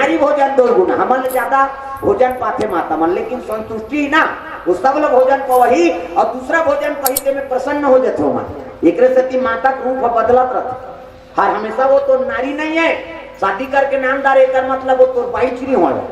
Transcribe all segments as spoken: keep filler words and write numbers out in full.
नारी भोजन दो गुना, हमन ले ज्यादा भोजन पाथे माता मन, लेकिन संतुष्टि ना, वो सब लोग भोजन पवही और दूसरा भोजन पही ते में प्रसन्न हो जाथे मन। एकरे सेती माता के रूप ह बदलत रथे। हर हमेशा वो तो नारी नहीं है, शादी करके नाम डारे, एकर मतलब वो तो बाई चुरी हो,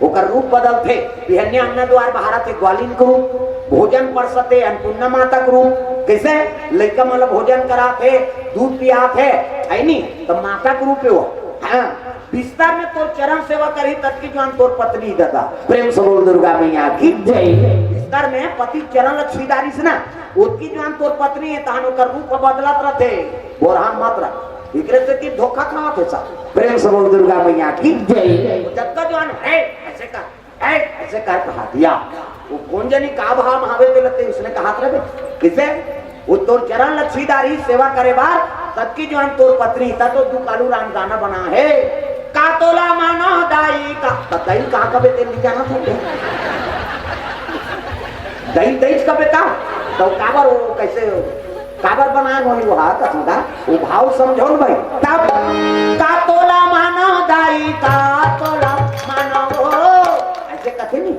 ओकर रूप बदलथे। बिहनिया अंगना द्वार बहारत हे ग्वालिन के रूप, भोजन परसत हे अन्नपूर्णा माता के रूप। कैसे? लइका मन ल भोजन करात हे, दूध पियात हे, है नी? तो माता के रूप हे वो। हाँ, बिस्तर में तोर चरण सेवा करही, ततकी जुआन तोर पत्नी ददा। प्रेम से बोल दुर्गा मैया की जय। बिस्तर में पति चरण ल छुई डारिस ना, ओतकी जुआन तोर पत्नी हे, तहन ओकर रूप बदलत रथे। बोरहान मत रख, एकरे सेती धोखा खावत हे सब। प्रेम से बोल दुर्गा मैया की जय। वो जतका जुआन हे, ऐसे कर, ए, ऐसे कर कहा दिया। वो कोन जनी का भाव में हवे ते लगथे, उसने कहा था बे, किसे? वो तोर चरण ल छुई डारिस सेवा करे बार, ततकी जुआन तोर पत्नी, ता तो दू कालू राम गाना बना हे। का तोला मानो दाई का, त दाई का कबे ते नहीं जाना था बे? दाई, दाई कबे का? तो काबर वो कैसे काबर बनाए होही वो हाथ असुदा? वो भाव समझो न भाई। तब का तोला मानो दाई, का तोला मानो ओ, ऐसे कथे नहीं।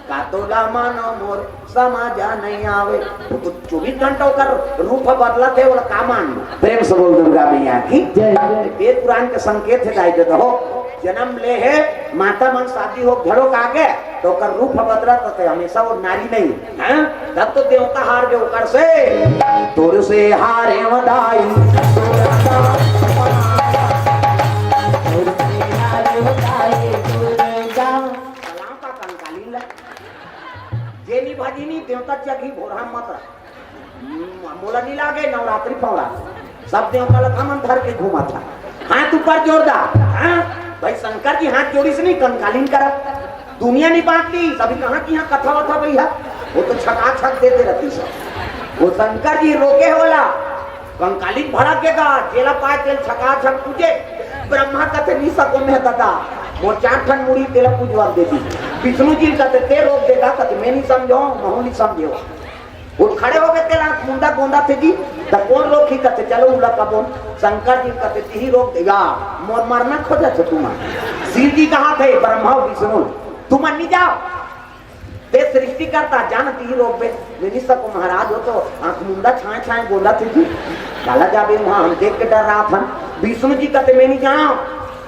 का तोला मानो मोर समझ नहीं आवे। वो तो चौबीस घंटा ओकर रूप बदलत हे, ओला का मान लो? प्रेम से बोल दुर्गा मैया की जय। वेद पुराण के संकेत हे दाई दे दो। जन्म ले हे, माता मन शादी हो घलो का आगे, तो ओकर रूप बदलत रथे, हमेशा वो नारी नहीं। हैं? तब तो देवता हार गए ओकर से। तोर से हारे वदाई। तोर से हारे वदाई, तोर जा। सलाम का कंकाली ला। जेनी भजिनी देवता चघी भोरहा मत रख। मोला नहीं लागे नवरात्रि पौड़ा। सब देवता ला हमन धर के घूमत हा। हाथ ऊपर जोर दा। हाँ? भाई शंकर जी हाथ जोड़िस नहीं, कंकालीन करा। दुनिया नहीं बांटती, सभी कहाँ की यहाँ कथा वथा भैया। वो तो छका छक देते रहती सब। वो शंकर जी रोके होला। कंकालीन भड़क गेगा, जेला पाए तेल छका छक पूजे। ब्रह्मा कथे नहीं सको मैं ददा। मोर चार ठन मुड़ी तेला पूजवा देती। विष्णु जी कथे ते रोक देगा, कथे मैं नहीं समझो, महू नहीं समझो। वो खड़े हो गए, तेला मुंडा गोंदा थे जी, त कौन रोकी कथे, चलो उला कबो। शंकर जी कथे, तिही रोक देगा, मोर मरना खोजा छे तुमा। शिव जी कहा थे, ब्रह्मा विष्णु, तुम नहीं जाओ। ते सृष्टि करता, जान तिही रोक बे। मैं नहीं सको महाराज, हो तो आंख मुंडा छाए छाए गोंदा थे जी। काला जाबे वहां, हम देख के डर रहा था। विष्णु जी कथे, मैं नहीं जाओ।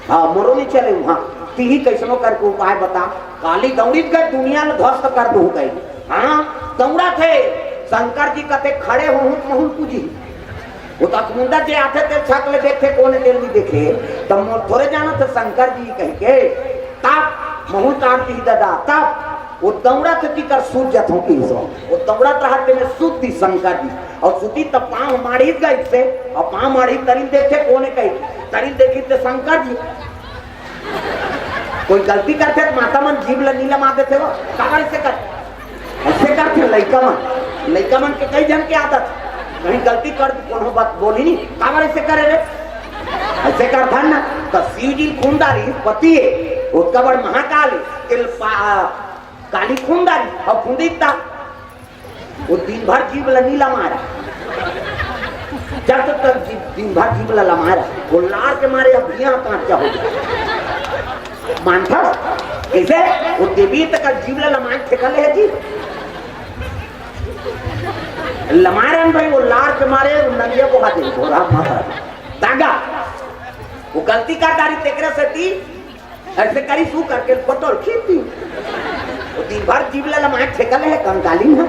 हाँ, मोरो नहीं चले वहां। तिही कैसनो करके उपाय बता। काली दौड़ित गए, दुनिया में ध्वस्त कर दू गई। हाँ, दौड़ा थे। शंकर जी कथे खड़े हो, हूँ, महू पूजी। वो तो अखमुंदा जे आथे, ते छक ले देखे, कौन तेल नहीं देखे। तब मोर थोड़े जाना था शंकर जी कह के। तब महू तार दी दादा, तब वो दौड़ा थे, तिकर सूझ जात हूँ कि सो। वो दौड़ा रहा थे, मैं सूझ दी शंकर जी। और सूझी तब पाँव मारी गई से, और पाँव मारी तरी देखे, कौन कही? तरी देखी थे शंकर जी। कोई गलती करथे त माता मन जीभ ल नी लमा देथे वो। काबर ऐसे कर, ऐसे करथे लइका मन। लइका मन के कई झन के आदत, कहीं गलती कर दी, कोनो बात बोली नहीं, काबर ऐसे करे रे? ऐसे करथन ना। तो शिव जी खून डारी पति है, ओतका बड़ महाकाल है, तेल पा-, काली खून डारी और खून दिखता। वो दिन भर जीभ ल नी लमारा। जब तक जीभ, दिन भर जीभ ल लमारा, वो लार के मारे अब यहाँ कांचा हो गया। मानता? कैसे? वो देवी तक जीभ ल लमाए ठेका ले है जी। लमारन भाई, वो लार के मारे, वो नंगे को हाथ दे, घोड़ा माता। दागा। वो गलती का दारी तेकरे से ती, ऐसे करी सू करके फोटो खींच दी। वो दिन भर जीभ ल लमाए ठेका ले है, कंकालीन है।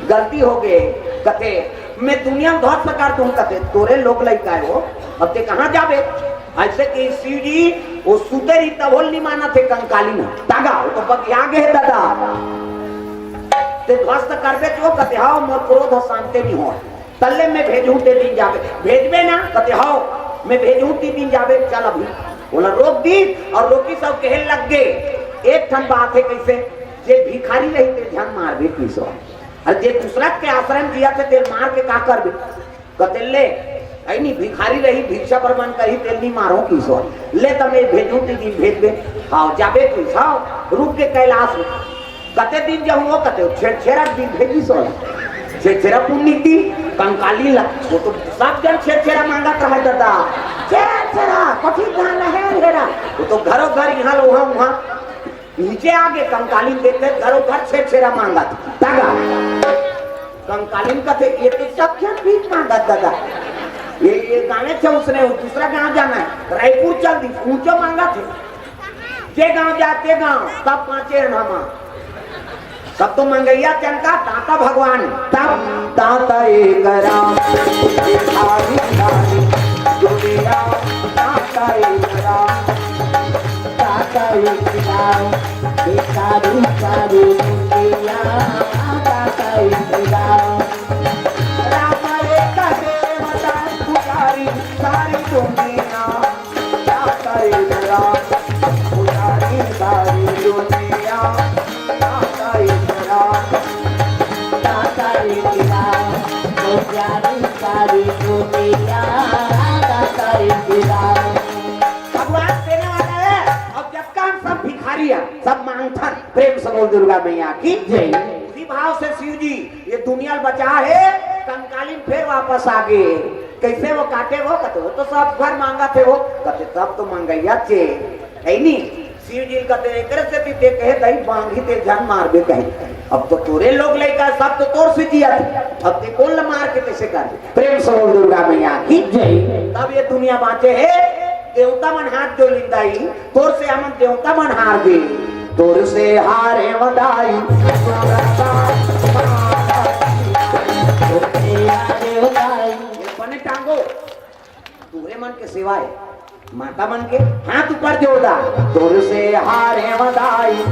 गलती हो गए, कथे, मैं दुनिया ध्वस्त कर दूं, कथे, तोरे लोग लइका है वो, अब ते कहाँ जाबे? ऐसे कि शिव जी, वो सुते रही तभो ल नहीं माना थे कंकालीन है। दागा, वो तो बतिया गए दादा। ते ध्वस्त करबे तो कथे, हाँ, मोर क्रोध शांति नहीं हो। तल्ले मैं भेजूं ते दिन जाबे। भेजबे ना, कथे, "हव, मैं भेजूं ते दिन जाबे, चल अभी।" ओला रोक दी और रोकी सब कहे लग गे, "एक ठन बात है, कैसे? जे भिखारी रही ते झन मारबे किसो, और जे दूसरा के आश्रम दिया थे, ते मार के का करबे?" कथे, "ले, ऐ नी भिखारी रही, भिक्षा पर मन कही, तेल नहीं मारो किसो। ले त मैं भेजूं ते दिन भेजबे।" हाँ, जाबे किस, हाँ, रुक के कैलाश में। कते दिन जाहूं वो कते, छेरछेरा दिन भेजी सोला। छेरछेरा पुन्नी दी, कंकाली ला। वो तो सब जन छेरछेरा मांगत रहा दादा। छेर, छेरा, कथी गाना हे हेरा? वो तो घरों घर, यहाँ लोहा वहाँ। नीचे आगे कंकालिन देख के घरों घर छेर छेरा मांगत। तगा। कंकालिन कथे, "ये तो सब खेत बीच मांगत दादा। ये, ये गाने से उसने दूसरा गांव जाना है, रायपुर चल दी, ऊंचो मांगत हे।" जे गांव जाते गांव, तब पांचे अनामा। सब तो मंगैया चंका, दाता भगवान, तब दाता एक राम, भिखारी भिखारी दुनिया, दाता एक राम, दाता एक राम, भिखारी भिखारी दुनिया, दाता एक राम। राम एक देवता पुजारी सारी दुनिया, दाता एक राम, पुजारी सारी दुनिया, दाता एक राम, दाता एक राम, पुजारी सारी दुनिया, दाता एक राम। भगवान देने वाला है, और जब का हम सब भिखारी हैं, सब मांगथन। प्रेम से बोल दुर्गा मैया की जय। उसी भाव से शिव जी ये दुनिया ल बचा हे, कंकालिन फेर वापस आ गे। कैसे वो काटे वो? कथे, "वो तो सब घर मांगत हे वो।" कथे, "सब तो मंगैया चे, है नी?" शिव जी कथे, "एकरे से भी ते कहे, दही बांधी ते जान मार दे कहीं। अब तो तोरे लोग लइका सब तो तोर से जिया थे, अब ते कोन ल मार के कैसे कर दे?" प्रेम से बोल दुर्गा मैया की जय। तब ये दुनिया बांचे हे, देवता मन हाथ जोड़ लिंदाई, तोर से हमन देवता मन हार गे। तोर से हारे वदाई। ये बने टांगो, तोरे मन के सेवा हे, माता मन के हाथ ऊपर जोड़ा। तोर से हारे वदाई।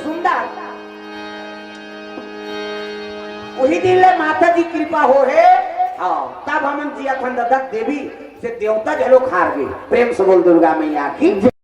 सुंदर। उही दिन ले माता जी कृपा हो हे। हाँ, तब हमन जिया थन ददक देवी से देवता घलो हार गे। प्रेम से बोल दुर्गा मैया की जय।